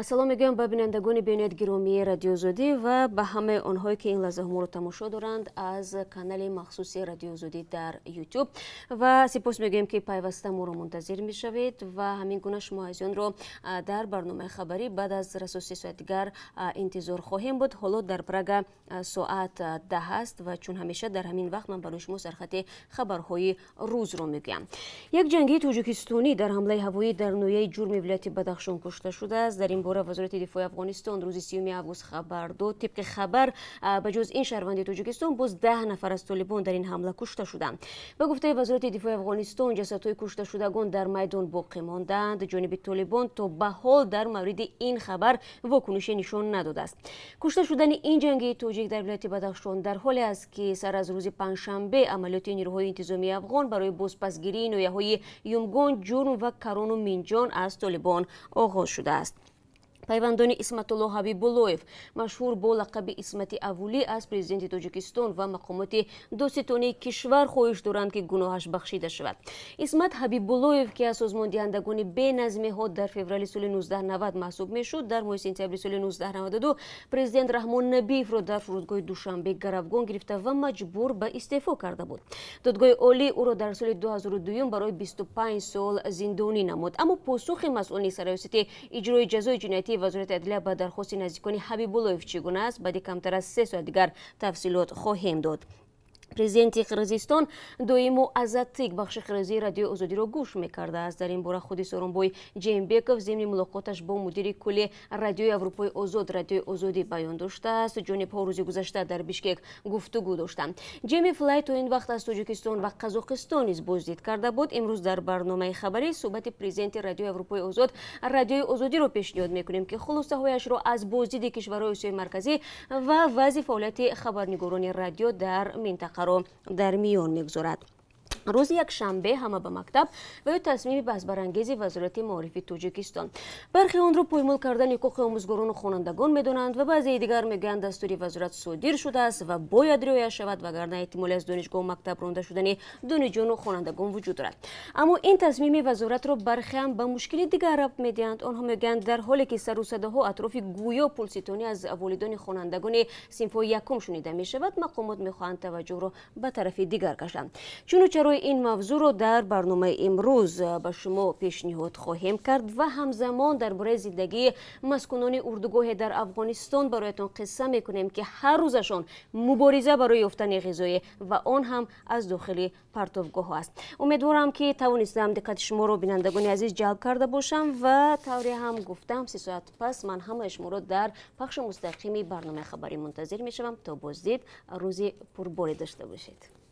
Салом мегӯям ба бинандагони бениҳоят гиромии Радиои Озодӣ ва ба ҳамаи онҳое, ки ин лаҳзаҳо моро тамошо доранд аз канали махсуси Радиои Озодӣ дар Ютуб, ва сипос мегӯем, ки пайваста моро мунтазир мешавед. Ва ҳамин гуна шумо азизонро дар барномаи хабарӣ баъд аз расо 3 соат дигар интизор хоҳем буд. Ҳоло дар Прага соат 10 аст ва чун ҳамеша дар ҳамин вақт ман барои шумо сархати хабарҳои рӯзро мегӯям. Як ҷангии тоҷикистонӣ дар ҳамлаи ҳавоӣ дар ноҳияи Ҷурми вилояти Бадахшон кушта шудааст. Дар ин бора Вазорати дифои Афғонистон рӯзи 30 август хабар дод. Тибқи хабар, ба ҷуз ин шаҳрванди Тоҷикистон, боз 10 нафар аз толибон дар ин ҳамла кушта шуданд. Ба гуфтаи Вазорати дифои Афғонистон, ҷасадҳои кушташудагон дар майдон боқӣ мондаанд. Ҷониби толибон то ба ҳол дар мавриди ин хабар вокунише нишон надодааст. Кушта шудани ин ҷангии тоҷик дар вилояти Бадахшон дар ҳоле аст, ки сар аз рӯзи панҷшанбе амалиёти нирӯҳои интизомии афғон барои бозпасгирии ноҳияҳои Юмгон, Ҷурм ва Карону Минҷон аз толибон оғоз шудааст. Пайвандони Исматулло Ҳабибуллоев, машҳур бо лақаби Исмати Авулӣ, аз президенти Тоҷикистон ва мақомоти додситонии кишвар хоҳиш доранд, ки гуноҳаш бахшида шавад. Исмат Ҳабибуллоев, ки аз созмондиҳандагони беназмиҳо дар феврали соли 1990 маҳсуб мешуд, дар моҳи сентябри соли 1992 президент Раҳмон Набиевро дар фурудгоҳи Душанбе гаравгон гирифта ва маҷбур ба истеъфо карда буд. Додгоҳи олӣ ӯро дар соли 2002 барои 25 сол зиндонӣ намуд. Аммо посухи масъулини Сарраёсати иҷрои ҷазои ҷиноятии Вазорати адлия ба дархости наздикони Ҳабибуллоев чӣ гуна аст, баъди камтар аз 3 соат дигар тафсилот хоҳем дод. Президенти Қирғизистон доимо Азаттык, бахши қирғизии Радиои Озодиро гӯш мекардааст. Дар ин бора худи Сооронбой Жээнбеков зимни мулоқоташ бо мудири кулли Радиои Аврупои Озод, Радиои Озодӣ, баён доштааст. Ҷонибҳо рӯзи гузашта дар Бишкек гуфтугӯ доштанд. Ҷейми Флай то ин вақт аз Тоҷикистон ва Қазоқистон низ боздид карда буд. Имрӯз дар барномаи хабарӣ суҳбати президенти Радиои Аврупои Озод, Радиои Озодиро пешниҳод мекунем, ки хулосаҳояшро аз боздиди кишварҳои Осиёи Марказӣ ва вазъи фаъолияти хабарнигорони радио дар минтақаро дар миён мегузорад. Рӯзи якшанбе ҳама ба мактаб ва ё тасмими баҳсбарангези Вазорати маорифи Тоҷикистон. Бархе онро поймол кардани ҳуқуқи омӯзгорону хонандагон медонанд ва баъзеи дигар мегӯянд, дастури вазорат содир шудааст ва бояд риоя шавад, вагарна эҳтимоли аз донишгоҳу мактаб ронда шудани донишҷӯну хонандагон вуҷуд дорад. Аммо ин тасмими вазоратро бархеам ба мушкили дигар рабт медиҳанд. Онҳо мегӯянд, дар ҳоле ки сару садоҳо атрофи гӯё пулситонӣ аз волидони хонандагони синфҳои якум шунида мешавад, мақомот мехоҳанд таваҷҷӯҳро ба тарафи дигар кашанд. Чуну чарои ин мавзӯъро дар барномаи имрӯз ба шумо пешниҳод хоҳем кард ва ҳамзамон дар бораи зиндагии маскунони урдугоҳе дар Афғонистон бароятон қисса мекунем, ки ҳар рӯзашон мубориза барои ёфтани ғизоӣ ва он ҳам аз дохили партовгоҳҳо аст. Умедворам, ки тавонистам диққати шуморо, бинандагони азиз, ҷалб карда бошам. Ва тавре ҳам гуфтам, 3 соат пас ман ҳамаи шуморо дар пахши мустақими барномаи хабарӣ мунтазир мешавам. То боздид, рӯзи пурборе дошта бошед.